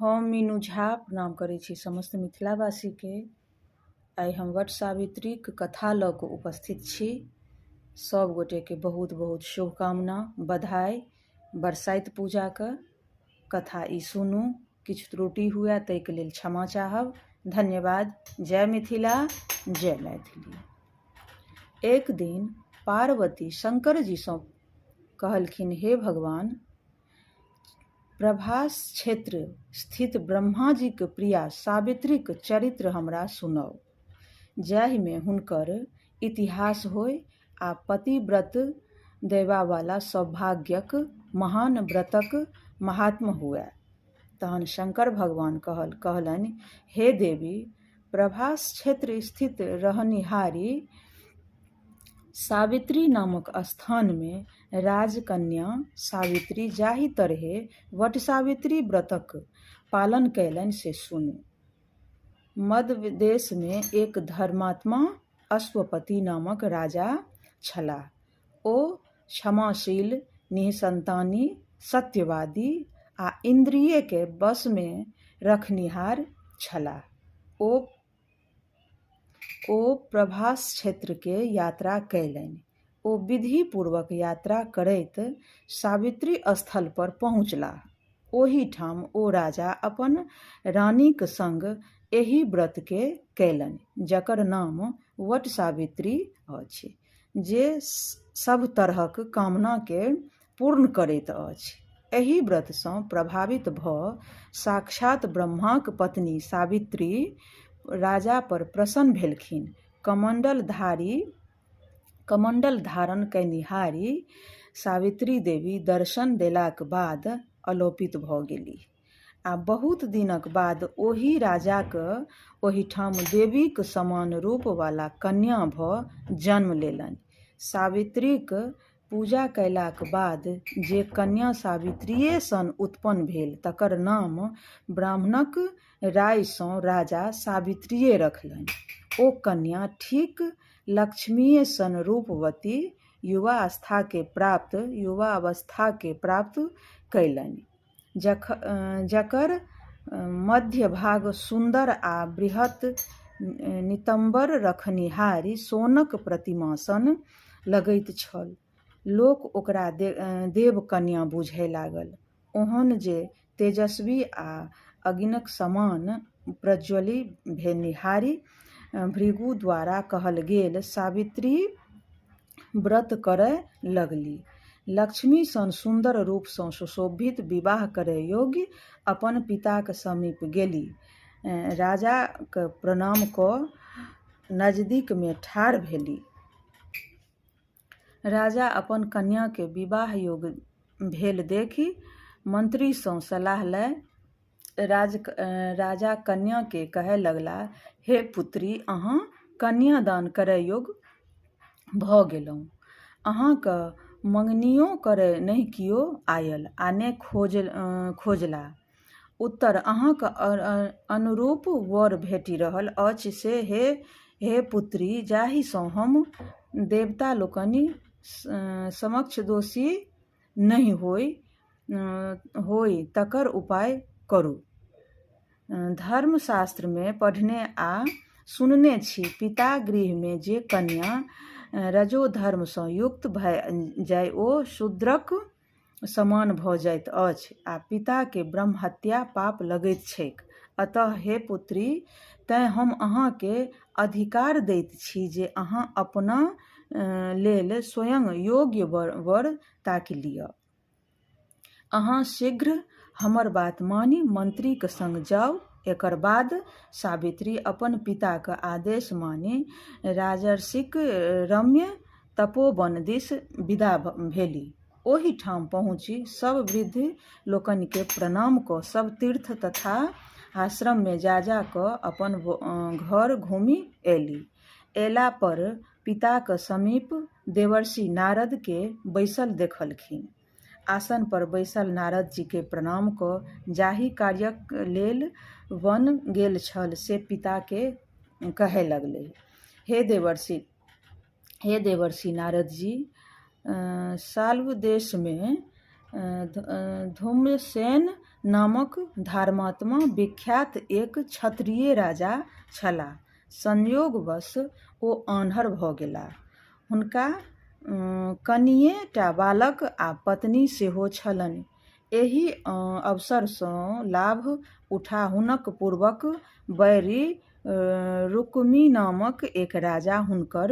हम मीनू झा प्रणाम करै छी समस्त मिथिलावासीके। आइ हम वट सावित्रीक कथा लऽ कऽ उपस्थित छी। सब गोटेके बहुत बहुत शुभकामना, बधाई बरसाइत पूजाके। कथा ई सुनू, किछु त्रुटि हुए ताहिके लेल क्षमा चाहब। धन्यवाद। जय मिथिला, जय मैथिली। एक दिन पार्वती शंकर जीसँ कहलखिन, हे भगवान, प्रभास क्षेत्र स्थित ब्रह्माजीक प्रिया सावित्रीक चरित्र हमरा सुनाउ, जाहिमे हुनकर इतिहास होय आ पतिव्रत देबावला सौभाग्यक महान व्रतक महात्म्य हुअए। तहन शंकर भगवान कहलनि, हे देवी, प्रभास क्षेत्र स्थित रहनिहारी सावित्री नामक स्थानमे राजकन्या सावित्री जाहि तरहे वटसावित्री व्रतक पालन कयलनि से सुनू। मद्र देशमे एक धर्मात्मा अश्वपति नामक राजा छलाह। ओ क्षमाशील, निःसंतानी, सत्यवादी आ इन्द्रियकेँ वशमे रखनिहार छलाह। ओ प्रभास क्षेत्रके यात्रा कयलनि। ओ विधिपूर्वक यात्रा करैत सावित्री स्थल पर पहुँचलाह। ओहिठाम ओ राजा अपन रानीक संग एहि व्रतके कयलनि जकर नाम वट सावित्री अछि, जे सभ तरहक कामनाके पूर्ण करैत अछि। एहि व्रतसँ प्रभावित भऽ साक्षात ब्रह्माक पत्नी सावित्री राजा पर प्रसन्न भेलखिन। कमण्डल धारण कयनिहारि सावित्री देवी दर्शन देलाक बाद अलोपित भऽ गेलीह आ बहुत दिनक बाद ओही राजाक ओहिठाम देवीक समान रूपवला कन्या भऽ जन्म लेलनि। सावित्रीक पूजा कयलाक बाद जे कन्या सावित्रिये सन उत्पन्न भेल तकर नाम ब्राह्मणक रायसँ राजा सावित्रिये रखलनि। ओ कन्या ठीक लक्ष्मीये सन रूपवती युवावस्थाके प्राप्त कयलनि, जकर मध्य भाग सुन्दर आ बृहत नितम्बर रखनिहारि सोनक प्रतिमा सन लगैत छल। लोक ओकरा देवकन्या बुझय लागल। ओहन जे तेजस्वी आ अग्निक समान प्रज्वलि भेनिहारि भृगु द्वारा कहल गेल सावित्री व्रत करय लगली। लक्ष्मी सन सुन्दर रूपसँ सुशोभित विवाह करय योग्य अपन पिताक समीप गेली। राजाक प्रणाम कऽ नजदीकमे ठाढ़ भेली। राजा अपन कन्याकेँ विवाह योग्य भेल देखि मंत्रीसँ सलाह लय राजा कन्याकेँ कहय लगलाह, हे पुत्री, अहाँ कन्यादान करय योग्य भऽ गेलहुँ। अहाँक मँगनियो करय नहि कियो आयल आ ने खोजलाह। उत्तर अहाँक अनुरूप वर भेटि रहल अछि से हे पुत्री, जाहिसँ हम देवता लोकनि समक्ष दोषी नहि होइ तकर उपाय करू। धर्मशास्त्रमे पढ़ने आ सुनने छी, पिता गृहमे जे कन्या रजोधर्मसँ युक्त भए जाय ओ शूद्रक समान भऽ जाइत अछि आ पिताकेँ ब्रह्महत्या पाप लगैत छैक। अतः हे पुत्री, तेँ हम अहाँकेँ अधिकार दैत छी जे अहाँ अपना लेल स्वयं योग्य वर ताकि लिअ। अहाँ शीघ्र हमर बात मानि मंत्रीक संग जाउ। एकर बाद सावित्री अपन पिताक आदेश मानि राजर्षिक रम्य तपोवन दिस विदा भेली। ओहिठाम पहुँचि सभ वृद्ध लोकनिकेँ प्रणाम कऽ सभ तीर्थ तथा आश्रममे जा-जा कऽ अपन घर घूमि अयली। अयला पर पिताक समीप देवर्षि नारद केँ बैसल देखलखिन। आसन पर बैसल नारद जी केँ प्रणाम कऽ जाहि कार्यक लेल वन गेल छल से पिता केँ कहय लगलीह। हे देवर्षि नारद जी, शाल्व देशमे धूम्रसेन नामक धर्मात्मा विख्यात एक क्षत्रिय राजा छलाह। संयोगवश ओ आन्हर भऽ गेलाह। हुनका कनिये टा बालक आ पत्नी सेहो छलनि। एहि अवसरसँ लाभ उठा हुनक पूर्वक बैरी रुक्मी नामक एक राजा हुनकर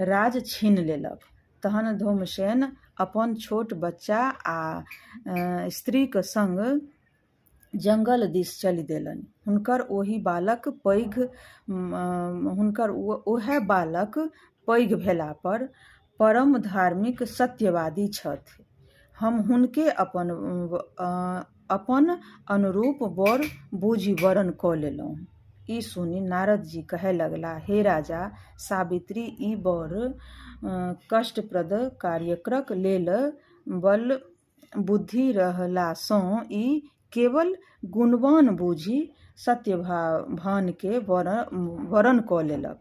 राज छीनि लेलक। तहन धूमसेन अपन छोट बच्चा आ स्त्रीक संग जंगल दिस चलि देलनि। हुनकर ओएह बालक पैघ भेला पर परम धार्मिक सत्यवादी छथि। हम हुनके अपन अनुरूप वर बूझि वरण कऽ लेलहुँ। ई सुनि नारदजी कहय लगलाह, हे राजा, सावित्री ई बड़ कष्टप्रद कार्यक्रक लेल बल बुद्धि रहलासँ ई केवल गुणवान बूझि सत्यवानके वरण कऽ लेलक।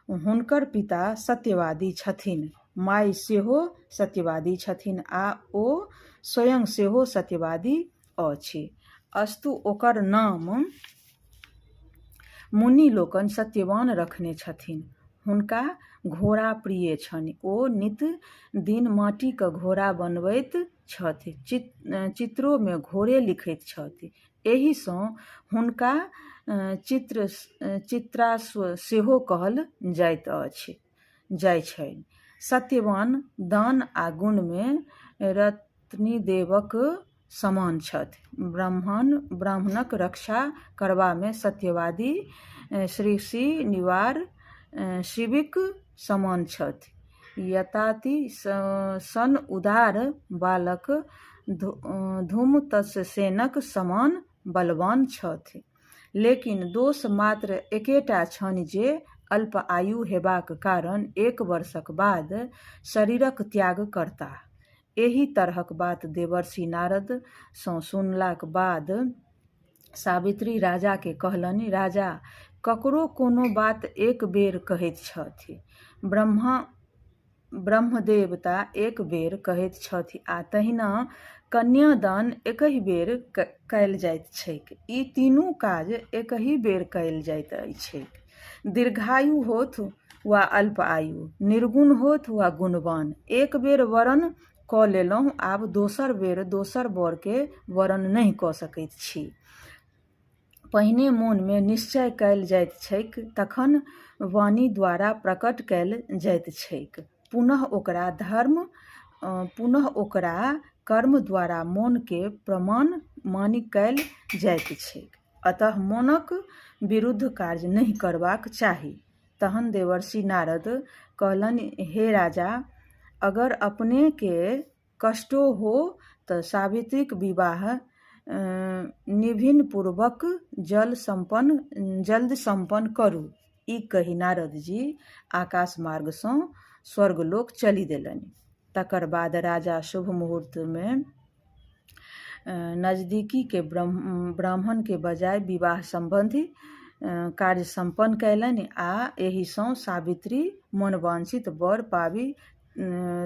हुनकर पिता सत्यवादी छथिन, माय सेहो सत्यवादी छथिन आ ओ स्वयं सेहो सत्यवादी अछि। अस्तु, ओकर नाम मुनि लोकनि सत्यवान रखने छथिन। हुनका घोड़ा प्रिय छनि। ओ नित दिन माटिक घोड़ा बनबैत छथि। चित्रोमे घोड़े लिखैत छथि। एहिसँ हुनका चित्राश्व सेहो कहल जाइत छनि। सत्यवान दान आ गुणमे रत्निदेवक समान छथि। ब्राह्मणक रक्षा करबामे सत्यवादी श्रृषिनिवार शिविक समान छथि। ययाति सन उदार बालक धूमतसेनक समान बलवान छथि। लेकिन दोष मात्र एकेटा छनि जे अल्प आयु हेबाक कारण एक वर्षक बाद शरीरक त्याग करताह। एहि तरहक बात देवर्षि नारद सँ सुनलाक बाद सावित्री राजा केँ कहलनि, राजा ककरो कोनो बात एक बेर कहैत छथि, ब्रह्मदेवता एक बेर कहैत छथि आ तहिना कन्यादान एकहि बेर कयल जाइत छैक। ई तीनू काज एकहि बेर कयल जाइत छैक। दीर्घायु होथु वा अल्प आयु, निर्गुण होथु वा गुणवान, एक बेर वरण कऽ लेलहुँ, आब दोसर बेर दोसर वर के वरण नहि कऽ सकैत छी। पहिने मोन मे निश्चय कयल जाइत छैक, तखन वाणी द्वारा प्रकट कयल जाइत छैक। पुनः ओकरा कर्म द्वारा मोन केँ प्रमाण मानि कयल जाइत छैक। अतः मोनक विरुद्ध कार्य नहि करबाक चाही। तहन देवर्षि नारद कहलनि, हे राजा, अगर अपने के कष्टो हो त सावित्रीक विवाह निभिनपूर्वक जल्द सम्पन्न करू। ई कहि नारदजी आकाश मार्ग सँ स्वर्गलोक चलि देलनि। तकर बाद राजा शुभ मुहूर्त मे नजदीकी के ब्राह्मण के बजाय विवाह संबंधी कार्य सम्पन्न कयलनि आ एहिसँ सावित्री मनवांछित वर पाबि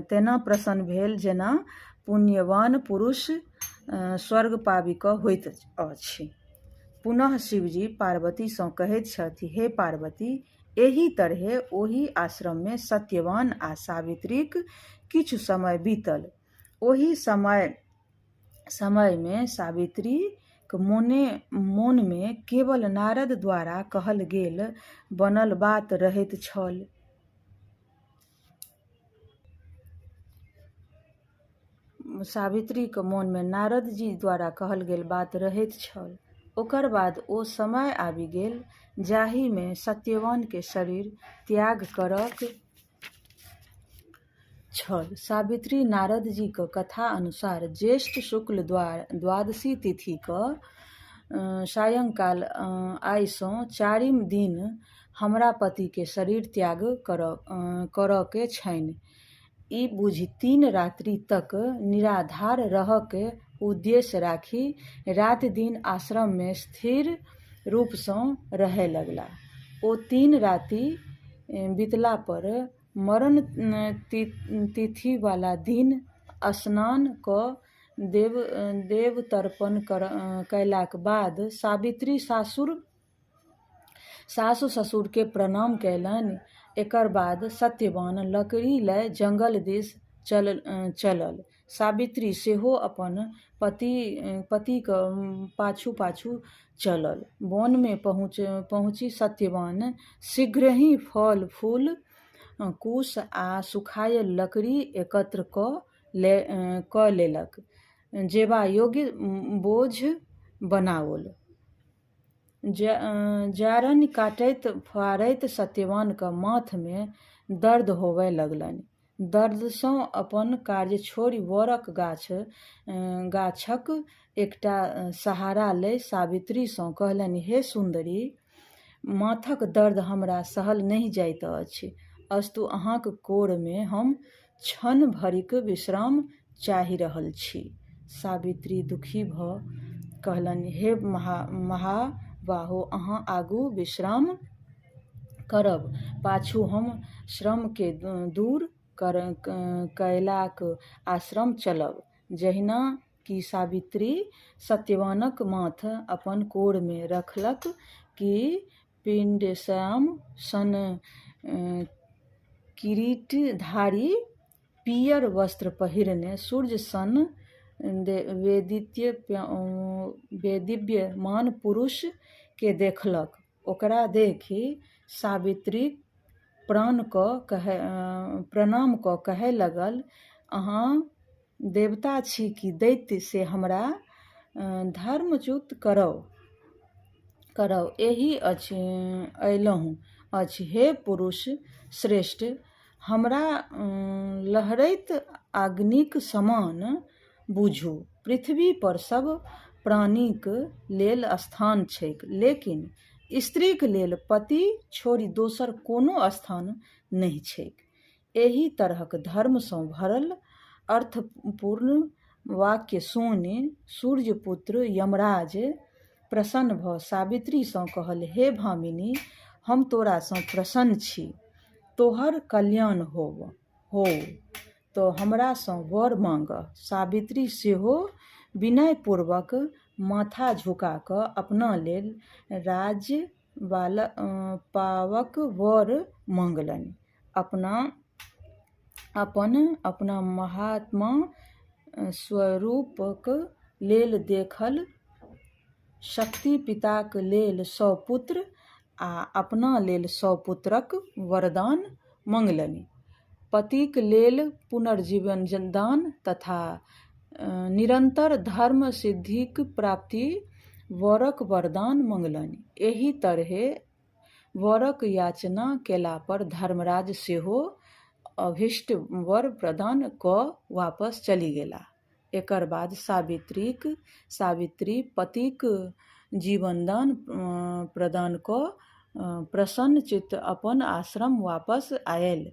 तेना प्रसन्न भेल जेना पुण्यवान पुरुष स्वर्ग पाबि कऽ होइत अछि। पुनः शिवजी पार्वती सँ कहैत छथि, हे पार्वती, एहि तरहें ओहि आश्रम मे सत्यवान आ सावित्रीक किछु समय बीतल। ओहि समयमे सावित्रीक मोनमे केवल नारद द्वारा कहल गेल बनल बात रहैत छल। सावित्रीक मोनमे नारदजी द्वारा कहल गेल बात रहैत छल। ओकर बाद ओ समय आबि गेल जाहिमे सत्यवानके शरीर त्याग करक छल। सावित्री नारदजीक कथा अनुसार ज्येष्ठ शुक्ल द्वादशी तिथि कऽ सायंकाल आइसँ चारिम दिन हमरा पतिके शरीर त्याग करऽके छनि, ई बुझि 3 रात्रि तक निराधार रहऽके उद्देश्य राखि राति-दिन आश्रममे स्थिर रूपसँ रहय लगलाह। ओ 3 राति बितला पर मरण तिथिवला दिन स्नान कऽ देव तर्पण कयलाक बाद सावित्री सासु-ससुर के प्रणाम कयलनि। एकर बाद सत्यवान लकड़ी लय जंगल दिस चलल। सावित्री सेहो अपन पतिक पाछू-पाछू चलल। वन मे पहुँचि सत्यवान शीघ्रहि फल, फूल, कुश आ सुखायल लकड़ी एकत्र कऽ लेलक। जेबा योग्य बोझ बनाओल। जारनि काटैत-फाड़ैत सत्यवानक माथ मे दर्द होबय लगलनि। दर्दसँ अपन कार्य छोड़ि वड़क गाछक एकटा सहारा लय सावित्री सँ कहलनि, हे सुन्दरी! माथक दर्द हमरा सहल नहि जाइत अछि। अस्तु, अहाँक कोर मे हम क्षण भरिक विश्राम चाहि रहल छी। सावित्री दुखी भऽ कहलनि, हे महाबाहो! अहाँ आगू विश्राम करब, पाछू हम श्रम केँ दूर कयलाक आश्रम चलब। जहिना कि सावित्री सत्यवानक माथ अपन कोर मे रखलक कि पिंडश्याम सन किरीटधारी, पीयर वस्त्र पहिरने, सूर्य सन देदीप्यमान पुरुष केँ देखलक। ओकरा देखि सावित्री प्रणाम कऽ कहय लगल, अहाँ देवता छी कि दैत्य से हमरा धर्मच्युत करब एहि अयलहुँ अछि। हे पुरुष श्रेष्ठ! हमरा लहरैत अग्निक समान बुझू। पृथ्वी पर सब प्राणीक लेल स्थान छैक, लेकिन स्त्रीक लेल पति छोड़ि दोसर कोनो स्थान नहि छैक। एहि तरहक धर्म सँ भरल अर्थपूर्ण वाक्य सुनि सूर्यपुत्र यमराज प्रसन्न भऽ सावित्री सँ कहल, हे भामिनी! हम तोरा सँ प्रसन्न छी। तोहर कल्याण होउ। तोँ हमरा सँ वर माँगह। सावित्री सेहो विनयपूर्वक माथा झुका कऽ अपना लेल राज्य पाबक वर मँगलनि। अपना महात्मा स्वरूपक लेल देखल शक्ति पिताक लेल 100 पुत्र आ अपना लेल 100 पुत्रक वरदान मँगलनि। पतिक लेल पुनर्जीवनदान तथा निरंतर धर्म सिद्धिक प्राप्ति वरक वरदान मँगलनि। एहि तरहें वरक याचना केलापर धर्मराज सेहो अभीष्ट वर प्रदान कऽ वापस चलि गेलाह। एकर बाद सावित्री पतिक जीवनदान प्रदान कऽ प्रसन्न चित्त अपन आश्रम वापस आयल।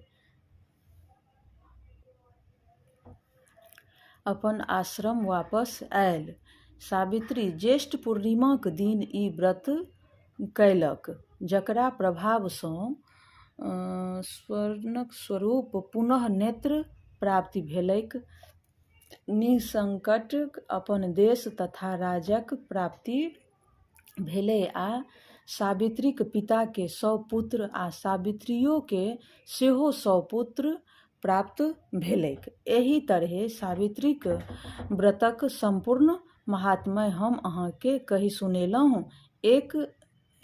सावित्री ज्येष्ठ पूर्णिमाक दिन ई व्रत कयलक, जकरा प्रभाव सँ स्वरूप पुनः नेत्र प्राप्ति भेलैक, निःसंकट अपन देश तथा राज्यक प्राप्ति भेलै आ सावित्रीक पिता केँ 100 पुत्र आ सावित्रियो केँ सेहो 100 पुत्र प्राप्त भेलैक। एहि तरहें सावित्रीक व्रतक सम्पूर्ण माहात्म्य हम अहाँ केँ कहि सुनेलहुँ। एक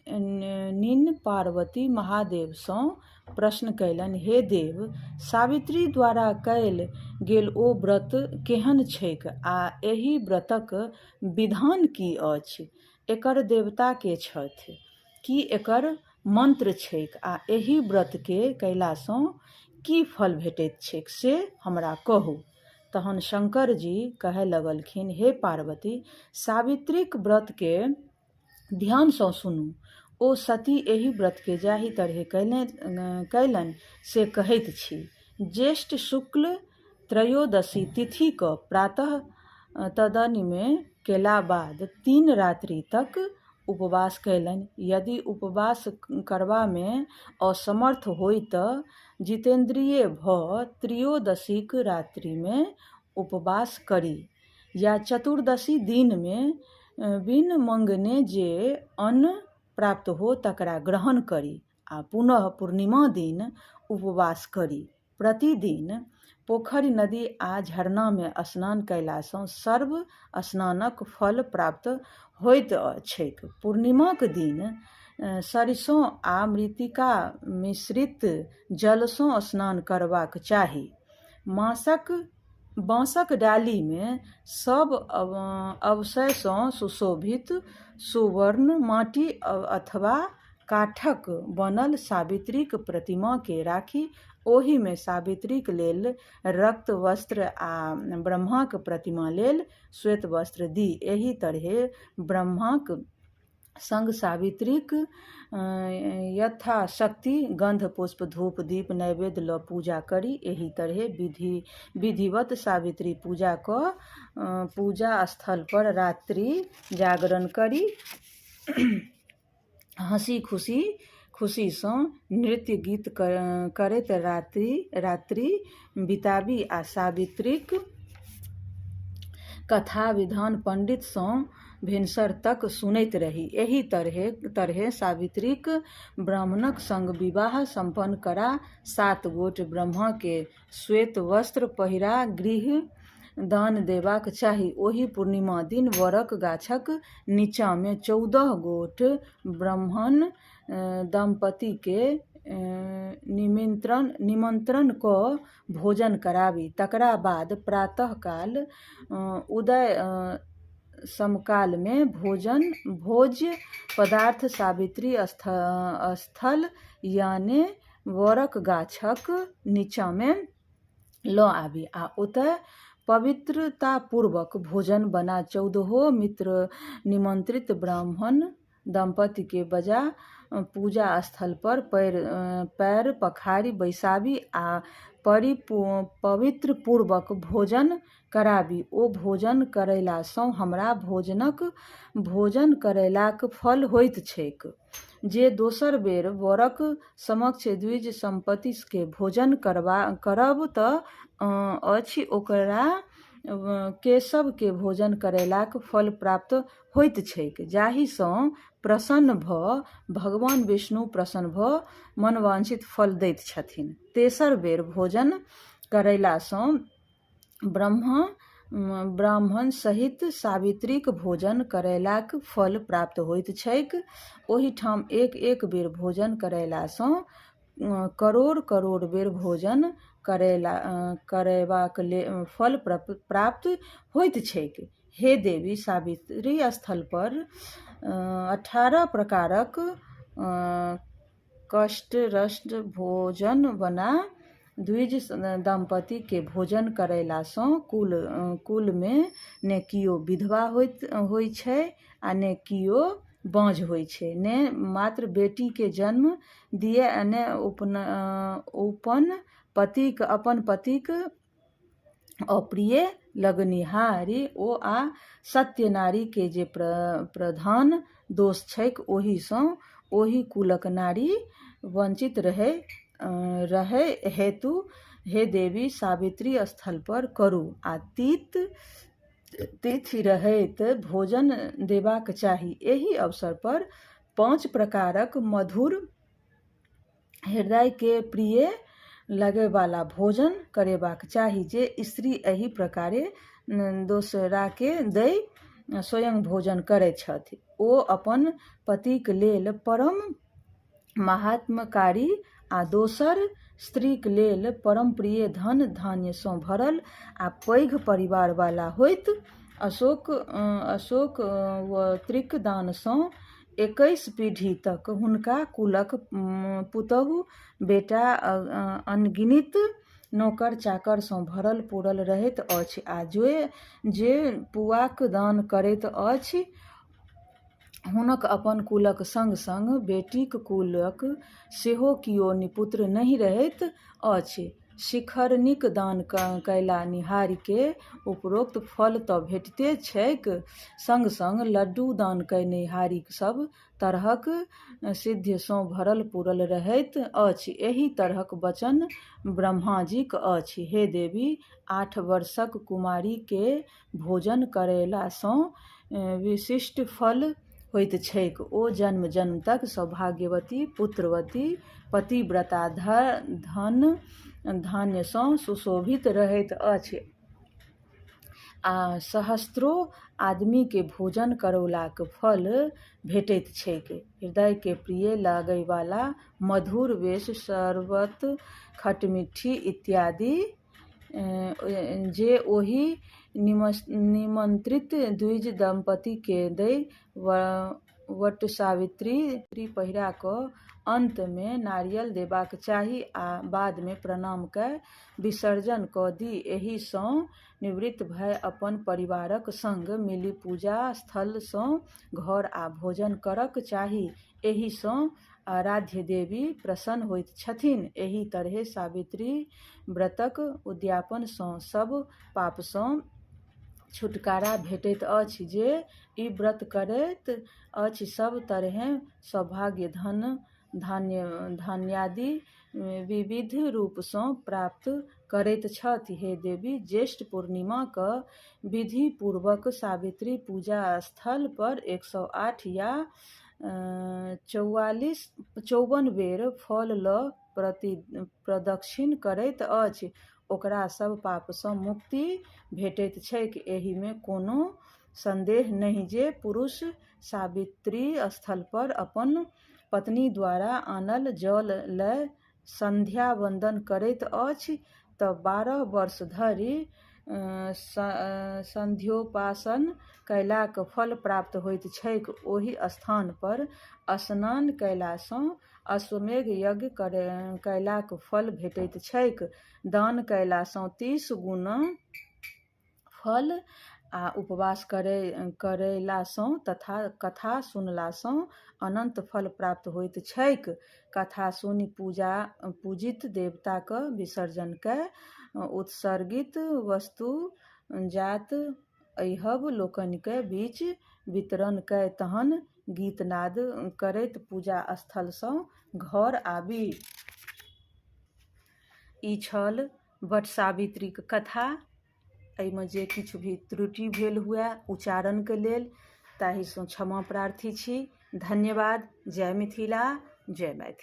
दिन पार्वती महादेव सँ प्रश्न कयलनि, हे देव! सावित्री द्वारा कयल गेल ओ व्रत केहन छैक आ एहि व्रतक विधान की अछि? एकर देवता के छथि? की एकर मंत्र छैक आ एहि व्रत केँ कयला सँ की फल भेटैत छैक से हमरा कहू। तहन शंकरजी कहय लगलखिन, हे पार्वती! सावित्रीक व्रत केँ ध्यान सँ सुनू। ओ सती एहि व्रत केँ जाहि तरहें कयलनि से कहैत छी। ज्येष्ठ शुक्ल त्रयोदशी तिथि क प्रातः तदनिमे केला बाद 3 रात्रि तक उपवास कयलनि। यदि उपवास करबा मे असमर्थ होइ त जितेन्द्रिय भ त्रयोदशीक रात्रि मे उपवास करी। या चतुर्दशी दिनमे बिन मँगने जे अन्न प्राप्त हो तकरा ग्रहण करी आ पुनः पूर्णिमा दिन उपवास करी। प्रतिदिन पोखरि, नदी आ झरनामे स्नान कयलासँ सर्व स्नानक फल प्राप्त होइत छैक। पूर्णिमाक दिन सरिसो आ मृत्तिका मिश्रित जलसँ स्नान करबाक चाही। बाँसक डालीमे सब अवयवसँ सुशोभित सुवर्ण, माटि अथवा काठक बनल सावित्रीक प्रतिमाकेँ राखि ओहिमे सावित्रीक लेल रक्त वस्त्र आ ब्रह्माक प्रतिमा लेल श्वेत वस्त्र दी। एहि तरहेँ ब्रह्माक संग सावित्रीक यथाशक्ति गन्ध, पुष्प, धूप, दीप, नैवेद्य लऽ पूजा करी। एहि तरहेँ विधिवत सावित्री पूजा कऽ पूजा स्थल पर रात्रि जागरण करी। हँसी खुशीसँ नृत्य गीत करैत रात्रि बिताबी आ सावित्रीक कथा विधान पंडित सँ भिनसर तक सुनैत रही। एहि तरहेँ सावित्रीक ब्राह्मणक संग विवाह सम्पन्न करा 7 गोट ब्रह्माकेँ श्वेत वस्त्र पहिरा गृह दान देबाक चाही। ओही पूर्णिमा दिन वरक गाछक नीचाँमे 14 गोट ब्राह्मण दम्पतिकेँ निमन्त्रण कऽ भोजन कराबी। तकरा बाद प्रातःकाल उदय समकालमे भोज्य पदार्थ सावित्री स्थल याने वरक गाछक नीचाँमे लऽ आबी आ ओतय पवित्रतापूर्वक भोजन बना 14 मित्र निमन्त्रित ब्राह्मण दम्पतिकेँ बजा पूजा स्थल पर पैर पखारि बैसाबी आ पवित्रपूर्वक भोजन कराबी। ओ भोजन करयलासँ हमरा भोजन करयलाक फल होइत छैक। जे दोसर बेर वरक समक्ष द्विज दम्पतिकेँ भोजन करबैत अछि ओकरा केशवकेँ भोजन करयलाक फल प्राप्त होइत छैक, जाहिसँ प्रसन्न भऽ भगवान विष्णु प्रसन्न भऽ मनोवांछित फल दैत छथिन। तेसर बेर भोजन करयलासँ ब्राह्मण सहित सावित्रीक भोजन करयलाक फल प्राप्त होइत छैक। ओहिठाम एक-एक बेर भोजन करयलासँ करोड़ करोड़ बेर भोजन करयबाक फल प्राप्त होइत छैक। हे देवी, सावित्री स्थल पर 18 प्रकारक कष्टरस भोजन बना द्विज दम्पतिकेँ भोजन करयलासँ कुलमे ने कियो विधवा होइ छै आ ने कियो बाँझ होइ छै, ने मात्र बेटीकेँ जन्म दिअय आ ने अपन पतिक अप्रिय लगनिहारि ओ आ सत्य नारी के जे प्रधान दोष छैक ओहिसँ ओहि कुलक नारी वंचित रहय हेतु हे देवी, सावित्री स्थल पर करू आ तिथि रहैत भोजन देबाक चाही। एहि अवसर पर 5 प्रकारक मधुर हृदय के प्रिय लगयवाला भोजन करेबाक चाही। जे स्त्री एहि प्रकारे दोसराके दय स्वयं भोजन करैत छथि ओ अपन पतिक लेल परम महात्म्यकारी आ दोसर स्त्रीक लेल परम प्रिय धन धान्य सँ भरल आ पैघ परिवार वाला होइत। अशोकवत्रीक दानसँ 21 पीढ़ी तक हुनका कुलक पुतहु, बेटा, अनगिनत नोकर चाकर सँ भरल पुरल रहैत अछि आ जे पुआक दान करैत अछि हुनक अपन कुलक संग-संग बेटीक कुलक सेहो कियो निपुत्र नहि रहैत अछि। शिखरणीक दान कयनिहारकेँ उपरोक्त फल तँ भेटिते छैक, संग-संग लड्डू दान कयनिहार सभ तरहक सिद्धिसँ भरल-पुरल रहैत अछि। एहि तरहक वचन ब्रह्माजीक अछि। हे देवी! 8 वर्षक कुमारि केँ भोजन करौला सँ विशिष्ट फल होइत छैक। ओ जन्म-जन्म तक सौभाग्यवती, पुत्रवती, पतिव्रता, धन-धान्य सँ सुशोभित रहैत अछि आ सहस्त्रो आदमी केँ भोजन करौलाक फल भेटैत छैक। हृदय केँ प्रिय लागयवला मधुर, बेस, शरबत, खटमिट्ठी इत्यादि जे ओहि निमन्त्रित द्विज दम्पति केँ दय वटसावित्री पहिरा कय अन्त मे नारियल देबाक चाही आ बाद मे प्रणाम कय विसर्जन कय दी। एहि सँ निवृत्त भय अपन परिवारक संग मिलि पूजा स्थल सँ घर आ भोजन करक चाही। एहि सँ आराध्य देवी प्रसन्न होइत छथिन। एहि तरहें सावित्री व्रतक उद्यापन सँ सब पाप सँ छुटकारा भेटैत अछि। जे ई व्रत करैत अछि, सब तरहें सौभाग्य, धन, धान्यादि विविध रूप सँ प्राप्त करैत छथि। हे देवी! ज्येष्ठ पूर्णिमा कऽ विधिपूर्वक सावित्री पूजा स्थल पर 108 या 54 बेर फल लऽ प्रदक्षिण करैत अछि, ओकरा सब पाप सँ मुक्ति भेटैत छैक। एहि मे कोनो सन्देह नहि जे पुरुष सावित्री स्थल पर अपन पत्नी द्वारा आनल जल लय सन्ध्या वन्दन करैत अछि तऽ 12 वर्ष धरि सन्ध्योपासन कयलाक फल प्राप्त होइत छैक। ओहि स्थान पर स्नान कयला सँ अश्वमेध यज्ञ कयलाक फल भेटैत छैक। दान कयला सँ 30 गुना फल आ उपवास कयला सँ तथा कथा सुनला सँ अनन्त फल प्राप्त होइत छैक। कथा सुनि पूजित देवताक विसर्जन कय उत्सर्गित वस्तु-जात ऐहब लोकनिक बीच वितरण कय तहन गीतनाद करैत पूजा स्थल सँ घर आबी। ई छल वटसावित्रीक कथा। एहिमे जे किछु भी त्रुटि भेल हुए उच्चारणके लेल ताहिसँ क्षमा प्रार्थी छी। धन्यवाद। जय मिथिला, जय मैथिली।